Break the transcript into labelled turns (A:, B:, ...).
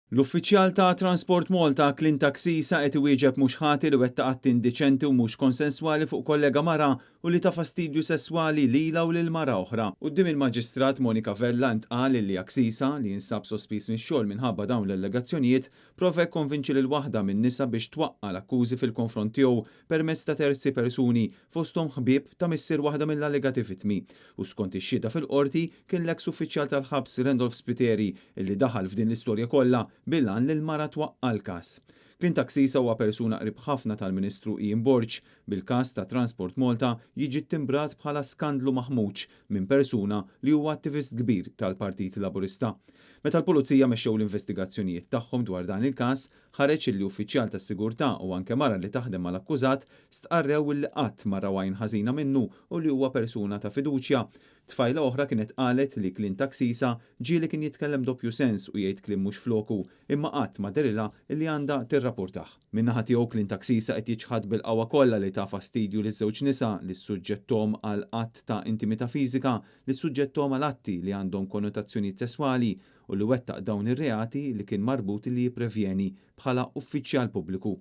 A: L-uffiċjal ta' Transport Malta, Clint Axisa, qed iwieġeb mhux ħati li wettaq atti indiċenti u mhux konsenswali fuq kollega mara u li ta fastidju sesswali lilha u lil mara oħra. Quddiem il-Maġistrat Monica Vella ntqal li Axisa, li jinsab sospiż mix-xogħol minħabba dawn l-allegazzjonijiet, prova jikkonvinċi lil waħda min-nisa biex twaqqa' l-akkużi fil-konfront tiegħu permezz ta' terzi persuni, fosthom ħbieb ta' missier waħda mill-allegati vittmi. U skont ix-xhieda fil-Qorti, kien l-eks uffiċjal tal-ħabs Randolph Spiteri li daħal f'din l-istorja kollha bil-għan li l-mara twaqqa' l-każ. Clint Axisa huwa persuna qrib ħafna tal-Ministru Ian Borg, bil-każ ta' Transport Malta jiġi ttimbrat bħala skandlu maħmuġ minn persuna li huwa attivist kbir tal-Partit Laburista. Meta l-Pulizija mexxew l-investigazzjonijiet tagħhom dwar dan il-każ, ħareġ illi uffiċjal tas-sigurtà u anke mara li taħdem mal-akkużat stqarrew illi qatt ma raw għajn ħażina minnu u li huwa persuna ta' fiduċja. Tfajla oħra kienet qalet li Clint Axisa ġieli kien jitkellem doppju sens u jgħid kliem mhux floku, imma qatt ma dehrilha illi għandha tirrapportah. Min-naħa tiegħu Clint Axisa qed jiċħad bil-qawwa kollha li ta fastidju liż-żewġ nisa, li ssuġġetthom għal att ta' intimità fiżika, li ssuġġetthom għal atti li għandhom konnotazzjonijiet sesswali u li wettaq dawn ir-reati li kien marbut li jipprevjeni bħala uffiċjal pubbliku.